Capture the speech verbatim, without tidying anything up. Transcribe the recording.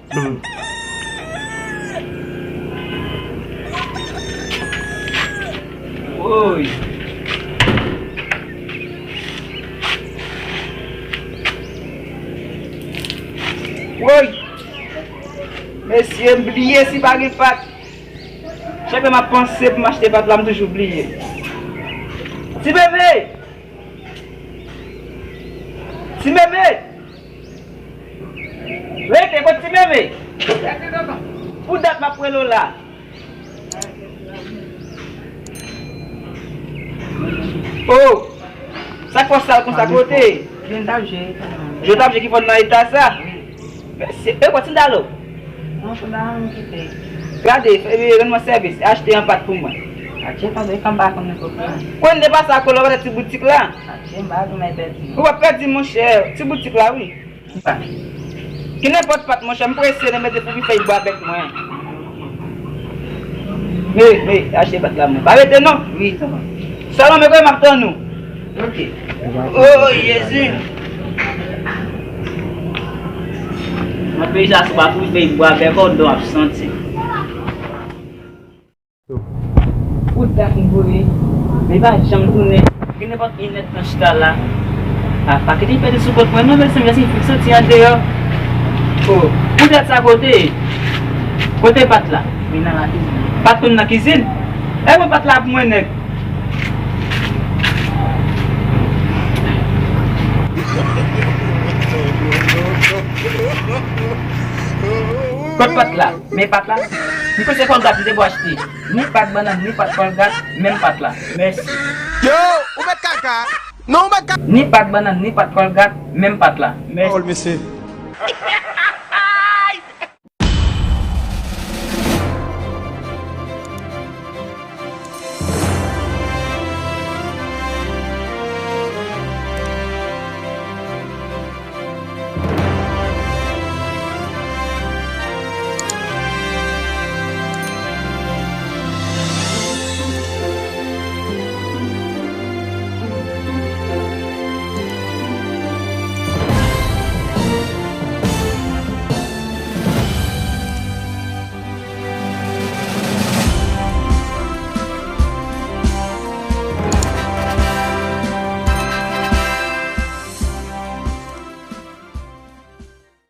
Woy! Woy! Mesye, m bliye si pa gen pat. Chak lè m ap panse pou m achte pat la, m toujou bliye. Ti bebe! Ti bebe! Rete, kot ti bebe? Pou dat m ap rele w la. Oh! Sa k fè w sal konsa kote? Jwe n t ap jwe. Jwe w t ap jwe ki fè w nan eta sa? Wi. Mesye, e kwa ti dalo? Non, ti dalo m kite. Gade, e, rann mwen sèvis, achte yon pat pou mwen. Atye, tande, kan m pa konn nenpòt la. Kwen de pase a kolo, wè ti boutik la. Atye, m pa konn pèdi. Ou pa pèdi, monchè, ti boutik la, wi. Ki nenpòt pat, monchè, m prese, nan mete pou fèy bwa bèk mwen. Me, me, achte pat la, mwen. Pa rete, non? Wi, tonton. Salon, men kote m ap tann ou? Ok. Oh, Jezi. Nan peyi sa, si w pa pou fèy bwa bèk, ou don ap santi. Pou dat m voye, men pa janm tounen. Gen nenpòt inèdtan chita la. A, pa kite l pèdi sou kont mwen non, mezanmi, se fik soti andeyò. O, pou dat sa kote? Kote pat la? Li nan lakizin. Pat konn nan kizin? E mwen pat la pou mwen, nèg. Kot pat la? Men pat la. M panse kòlgat m te pou achte. Ni pat bannann, ni pat kòlgat, menm pat la. Mèsi. Yo, ou mèt kaka. Non, ou mèt kaka. Ni pat bannann, ni pat kòlgat, menm pat la. Mèsi. Pawòl, mesye.